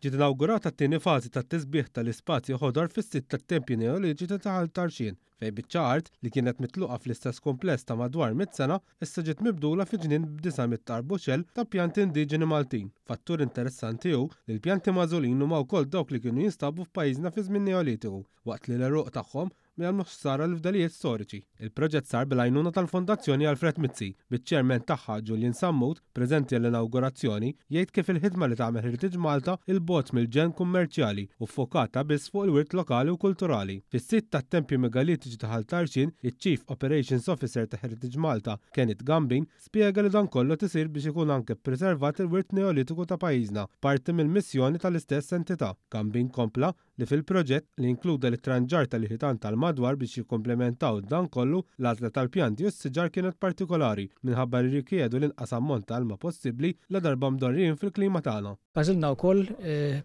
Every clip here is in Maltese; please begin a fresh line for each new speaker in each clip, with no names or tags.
Ġiet inawgurata t-tieni fażi tat-tisbiħ tal-ispazji ħodor fis-sit tat-Tempji Neolitiċi ta' Ħal Tarxien, fejn biċċa art li kienet mitluqa fl-istess kumpless ta' madwar 100 sena issa ġiet mibdula fi ġnien b'900 arbuxell ta' pjanti indiġeni Maltin. Fattur interessanti hu li l-pjanti magħżulin huma wkoll dawk li kienu jinstabu f'pajjiżna fi żmien Neolitiku, waqt li l-għeruq tagħhom ma jagħmlu ħsara l-fdalijiet storiċi. Il-proġett sar bil-għajnuna tal-Fondazzjoni Alfred Mizzi, biċ-chairman tagħha Julian Sammut, preżenti għall-inawgurazzjoni, jgħid kif il-ħidma li tagħmel Heritage Malta 'il bogħod mill-ġenn kummerċjali u ffokata biss fuq il-wirt lokali u kulturali. Fis-sit tat-Tempji Megalitiċi ta' Ħal Tarxien, iċ-Chief Operations Officer ta' Heritage Malta, Kenneth Gambin, spjega li dan kollu tisir biex ikun anke ppreservat il-wirt Neolitiku ta' pajjiżna, parti mill-missjoni tal-istess entità. Gambin kompla li fil-proġett, li inkluda l-ittranġar tal-ħitan tal-madwar biex jikkomplementaw dan kollu, l-għażla tal-pjanti u s-siġar kienet partikolari minħabba li rikjedu l-inqas ammont ta' ilma possibbli ladarba mdorrijin fil-klima tagħna.
Għażilna wkoll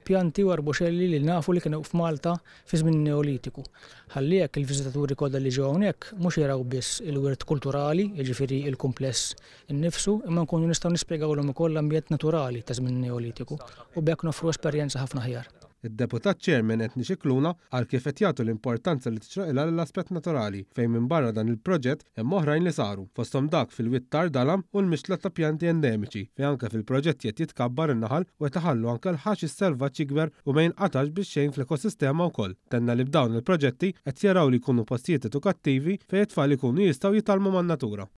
pjanti u arbuxelli li nafu li kienu f'Malta fi żmien Neolitiku. Ħalli hekk il-viżitaturi kollha li ġew hawnhekk mhux jaraw biss il-wirt kulturali, jiġifieri l-kumpless innifsu, imma nkunu nistgħu nispjegawlhom ukoll l-ambjent naturali ta' żmien Neolitiku u b'hekk noffru esperjenza ħafna aħjar.
Id-Deputat Chairman Anthony Scicluna qal kif qed jagħtu l-importanza li tixraqilha lill-aspett naturali fejn minbarra dan il-proġett hemm oħrajn li saru, fosthom dak fil-Wied Tar Dalam u l-mixtla ta' pjanti endemiċi fejn anke fil-proġetti qed jitkabbar in-naħal u qed iħallu anke l-ħaxix selvaġġ jikber u ma jinqatax biex xejn fl-ekosistema wkoll. Tenna li b'dawn il-proġetti qed jaraw li jkunu postijiet edukattivi fejn it-tfal ikunu jistgħu jitgħallmu man-natura.